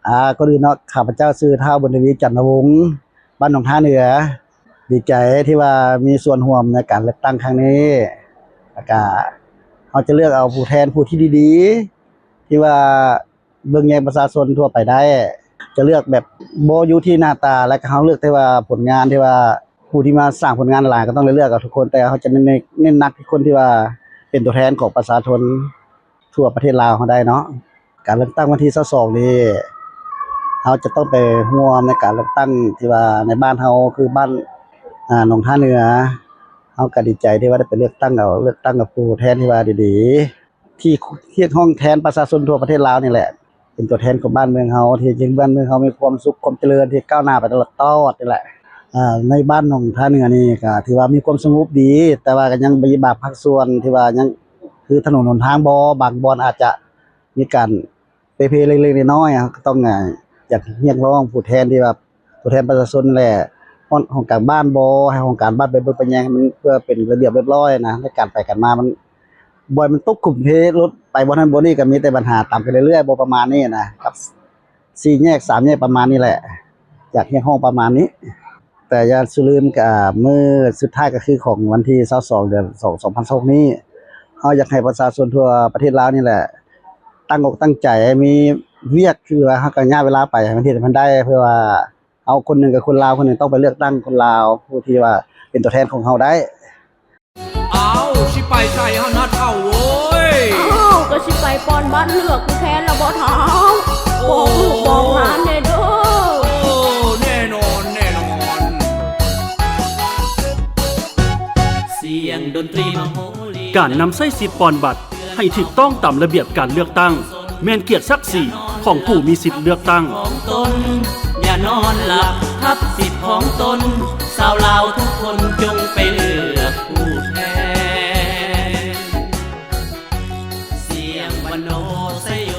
ອາ ກ່ອນອື່ນເນາະ ຂ້າພະເຈົ້າຊື່ ທ້າວ ບຸນທະວີ ຈັນທະວົງ ບ້ານໜອງທ່າເໜືອ ດີໃຈທີ່ວ່າມີສ່ວນຮ່ວມໃນການເລືອກຕັ້ງຄັ້ງນີ້ ແລ້ວກະເຮົາຈະເລືອກເອົາຜູ້ແທນຜູ້ທີ່ດີໆ ທີ່ວ່າເບິ່ງແຍງປະຊາຊົນທົ່ວໄປໄດ້ ຈະເລືອກແບບບໍ່ຢູ່ທີ່ໜ້າຕາ ແລ້ວກະເຮົາເລືອກແຕ່ວ່າຜົນງານ ທີ່ວ່າຜູ້ທີ່ມາສ້າງຜົນງານຫຼາຍ ກໍຕ້ອງໄດ້ເລືອກເອົາທຸກຄົນ ແຕ່ເຮົາຈະເນັ້ນ ເນັ້ນໜັກທີ່ຄົນທີ່ວ່າເປັນຕົວແທນຂອງປະຊາຊົນ ທົ່ວປະເທດລາວເຮົາໄດ້ເນາະ. ການເລືອກຕັ້ງວັນທີຊາວສອງນີ້ ເຮົາຈະຕ້ອງໄປຮ່ວມໃນການເລືອກຕັ້ງທີ່ວ່າໃນບ້ານເຮົາ ຄືບ້ານ ອາ ໜອງທ່າເໜືອ. ເຮົາກໍດີໃຈທີ່ວ່າໄດ້ໄປເລືອກຕັ້ງເອົາ ເລືອກຕັ້ງເອົາຜູ້ແທນທີ່ວ່າດີໆ ທີ່ຮຽກຮ້ອງແທນປະຊາຊົນທົ່ວປະເທດລາວນີ້ແຫຼະ. ເປັນຕົວແທນຂອງບ້ານເມືອງເຮົາ ທີ່ເຮັດໃຫ້ບ້ານເມືອງເຮົາມີຄວາມສຸກ ຄວາມຈະເລີນ ທີ່ກ້າວໜ້າໄປຕະຫຼອດນີ້ແຫຼະ. ອາ ໃນບ້ານໜອງທ່າເໜືອນີ້ກໍຖືວ່າມີຄວາມສະຫງົບດີ ແຕ່ວ່າກໍຍັງມີບາງພາກສ່ວນທີ່ວ່າຍັງ ຄືຖະໜົນຫົນທາງບໍ່ ບາງບ່ອນອາດຈະມີການເປ່ເພເລັກໆນ້ອຍໆ ເຮົາກໍຕ້ອງ ອາ ຢາກຮຽກຮ້ອງຜູ້ແທນທີ່ວ່າ ຕົວແທນປະຊາຊົນແຫຼະ ຫ້ອງການບ້ານບໍ່ ໃຫ້ຫ້ອງການບ້ານໄປເບິ່ງໄປແຍງໃຫ້ມັນ ເພື່ອເປັນລະບຽບລຽບຮ້ອຍນະ ໃນການໄປການມາ ມັນ ບໍ່ໃຫ້ມັນຕົກຂຸມເພ ລົດໄປບ່ອນນັ້ນບ່ອນນີ້ ກໍມີແຕ່ບັນຫາຕາມກັນເລື້ອຍໆ ບໍ່ປະມານນີ້ນະ ກັບສີ່ແຍກ ສາມແຍກ ປະມານນີ້ແຫຼະ ຢາກຮຽກຮ້ອງປະມານນີ້. ແຕ່ຢ່າສູ່ລືມ ກະມື້ສຸດທ້າຍກໍຄືຂອງວັນທີຊາວສອງ ເດືອນສອງ ສອງພັນຊາວຫົກນີ້ ເຮົາຢາກໃຫ້ປະຊາຊົນທົ່ວປະເທດລາວນີ້ແຫຼະ ຕັ້ງອົກຕັ້ງໃຈ ມີວຽກ ຄືວ່າເຮົາກໍຍະເວລາໄປໃຫ້ມັນເຮັດໃຫ້ມັນໄດ້ ເພື່ອວ່າເຮົາຄົນໜຶ່ງກໍຄົນລາວ ຄົນໜຶ່ງຕ້ອງໄປເລືອກຕັ້ງຄົນລາວ ຜູ້ທີ່ວ່າເປັນຕົວແທນຂອງເຮົາໄດ້. ອ້າວ ຊິໄປໃສຫັ້ນນະເຖົ້າເອີຍ? ອ້າວ ກໍຊິໄປປ່ອນບັດເລືອກຜູ້ແທນລະບໍ່ເຖົ້າ? ບອກລູກບອກຫຼານແດ່ເດີ. ໂອ້ ແນ່ນອນ ແນ່ນອນ. ການນຳໃຊ້ສິດປ່ອນບັດໃຫ້ຖືກຕ້ອງຕາມລະບຽບການເລືອກຕັ້ງ ແມ່ນກຽດສັກສີຂອງຜູ້ມີສິດເລືອກຕັ້ງ. ຂອງຕົນ ຢ່ານອນຫຼັບທັບສິດຂອງຕົນ ຊາວລາວທຸກຄົນຈົ່ງໄປເລືອກຜູ້ແທນ ສຽງວັນໂນໄຊໂຍ